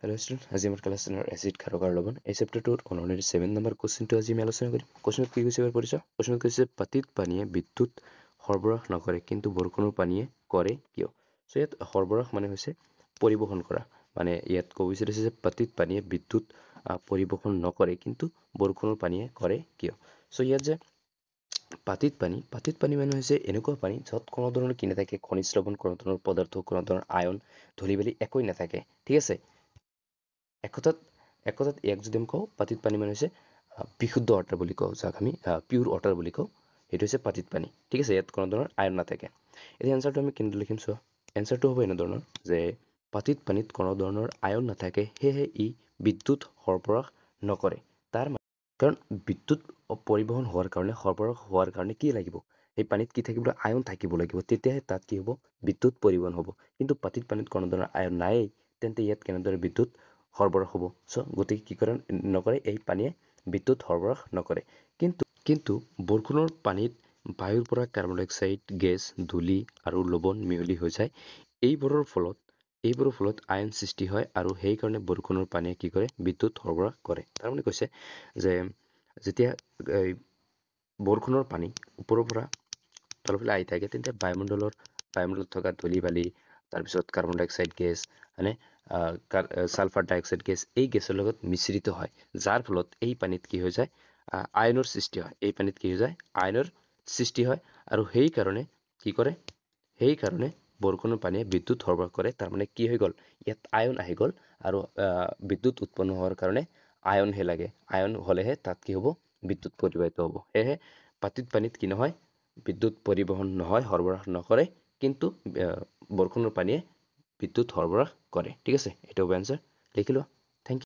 Hello' student, আজি আমাৰ class 10ৰ acid, ক্ষাৰক আৰু লৱণ এই চেপ্টাৰটোৰ অনুসৰি 7 নম্বৰ কুৱেশ্যনটো আজি আমি আলোচনা কৰিম। কুৱেশ্যনত কি কৈছে এবাৰ পঢ়িছা। কুৱেশ্যনত কৈছে, পাতিত পানীয়ে বিদ্যুৎ সৰবৰাহ নকৰে, কিন্তু বৰষুণৰ পানীয়ে কৰে, কিয়? চ' ইয়াত সৰবৰাহ মানে হৈছে পৰিবহণ কৰা। মানে ইয়াত ক'ব বিচাৰিছে যে পাতিত পানীয়ে বিদ্যুৎ পৰিবহণ নকৰে, কিন্তু বৰষুণৰ পানীয়ে কৰে, কিয়? চ' ইয়াত যে পাতিত পানী, পাতিত পানী মানে হৈছে এনেকুৱা পানী য'ত কোনো ধৰণৰ কি নাথাকে? খনিজ লৱণ, কোনো ধৰণৰ পদাৰ্থ, কোনো ধৰণৰ আয়ন, ধূলি বালি একোৱেই নাথাকে, ঠিক আছে? এক কথাত ইয়াক যদি আমি কওঁ, পাতিত পানী মানে হৈছে বিশুদ্ধ ৱাটাৰ বুলি কওঁ, যাক আমি পিয়'ৰ ৱাটাৰ বুলি কওঁ, সেইটো হৈছে পাতিত পানী, ঠিক আছে? ইয়াত কোনো ধৰণৰ আয়ন নাথাকে। এতিয়া এনচাৰটো আমি কেনেদৰে লিখিম চোৱা। এনচাৰটো হ'ব এনেধৰণৰ যে পাতিত পানীত কোনো ধৰণৰ আয়ন নাথাকে, সেয়েহে ই বিদ্যুৎ সৰবৰাহ নকৰে। তাৰ কাৰণ বিদ্যুৎ পৰিবহণ হোৱাৰ কাৰণে, সৰবৰাহ হোৱাৰ কাৰণে কি লাগিব? সেই পানীত কি থাকিব? আয়ন থাকিব লাগিব। তেতিয়াহে তাত কি হ'ব? বিদ্যুৎ পৰিবহণ হ'ব। কিন্তু পাতিত পানীত কোনো ধৰণৰ আয়ন নায়েই, তেন্তে ইয়াত কেনেদৰে বিদ্যুৎ সৰবৰাহ হ'ব? চ' গতিকে কি কৰে? নকৰে, এই পানীয়ে বিদ্যুৎ সৰবৰাহ নকৰে। কিন্তু বৰষুণৰ পানীত বায়ুৰ পৰা কাৰ্বন ডাই অক্সাইড গেছ, ধূলি আৰু লৱণ মিহলি হৈ যায়। এইবোৰৰ ফলত আয়ন সৃষ্টি হয় আৰু সেইকাৰণে বৰষুণৰ পানীয়ে কি কৰে? বিদ্যুৎ সৰবৰাহ কৰে। তাৰমানে কৈছে যে যেতিয়া এই বৰষুণৰ পানী ওপৰৰ পৰা তলফালে আহি থাকে, তেন্তে বায়ুমণ্ডলত থকা ধূলি বালি, তাৰপিছত কাৰ্বন ডাই অক্সাইড গেছ, হয়নে, ছালফাৰ ডাই অক্সাইড গেছ, এই গেছৰ লগত মিশ্ৰিত হয়, যাৰ ফলত এই পানীত কি হৈ যায়? আয়নৰ সৃষ্টি হয়। এই পানীত কি হৈ যায়? আয়নৰ সৃষ্টি হয় আৰু সেইকাৰণে কি কৰে? সেইকাৰণে বৰষুণৰ পানীয়ে বিদ্যুৎ সৰবৰাহ কৰে। তাৰমানে কি হৈ গ'ল? ইয়াত আয়ন আহি গ'ল আৰু বিদ্যুৎ উৎপন্ন হোৱাৰ কাৰণে আয়নহে লাগে। আয়ন হ'লেহে তাত কি হ'ব? বিদ্যুৎ পৰিবাহিত হ'ব। সেয়েহে পাতিত পানীত কি নহয়? বিদ্যুৎ পৰিবহণ নহয়, সৰবৰাহ নকৰে, কিন্তু বৰষুণৰ পানীয়ে বিদ্যুৎ সৰবৰাহ কৰে, ঠিক আছে? এইটো হ'ব এনচাৰ, লিখি লোৱা।